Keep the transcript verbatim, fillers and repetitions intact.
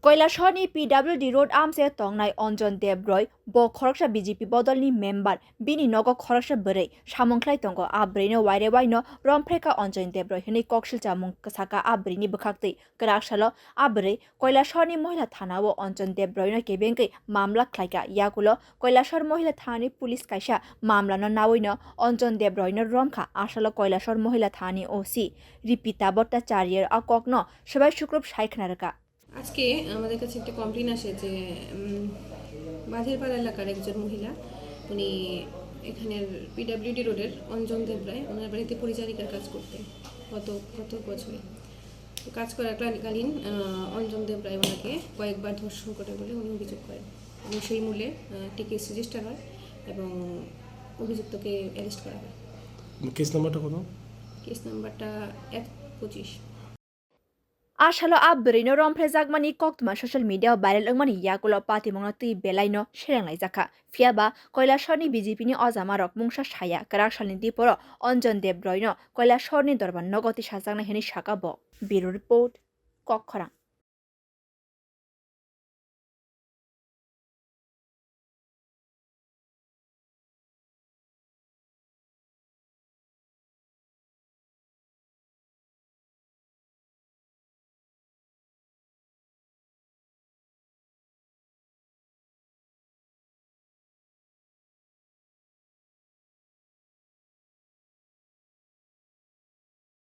Koilashorni P W D road amse tongnai Anjan Debroi, bo khoroksa B J P bodolni member, bini nogo khoroksa bwrwi samung khlai tongo. A bwrwino waire waino romphrekha Anjan Debroi hwnwi koksil chamung saka a bwrwini bwkhaktwi. Kwrak salo a bwrwi Koilashorni mohila thanao Anjan Debroi no kebengwi mamla khlaikha. Yakulo Koilashor mohila thanani police kaisa mamla no nawino Anjan Debroi no romkha. Asalo Koilashor mohila thanani O C Ripita Bhattacharya a kokno swbai sukrub sai khna rwkha. আজকে আমাদের কাছে একটা কমপ্লেন আসে যে উম, বাঁধেরপাড়া এলাকার একজন মহিলা, উনি এখানের পিডাব্লিউডি রোডের অঞ্জন দেবরায় ওনার বাড়িতে পরিচারিকার কাজ করতেন গত গত বছরে। তো কাজ করাকালীন আহ, অঞ্জন দেবরায় ওনাকে কয়েকবার ধর্ষণ করে বলে উনি অভিযোগ করেন এবং সেই মূলে টিকেস রেজিস্টার হয় এবং অভিযুক্তকে অ্যারেস্ট করা হয়। কেস নাম্বারটা কত? কেস নাম্বারটা এক পঁচিশ। A salo a bwrwino romphrejakmani koktwma social media-o viral wngmani yagulo patimungno twi belaino serenglaijak kha. Phiyaba Koilashorni B J P-ni ojamarok mungsa saya kwrak salni diporo Anjan Debroi-no Koilashorni dorbar nogo tisajaknai hwnwi sakha bo. Bureau Report, Kokkhorang.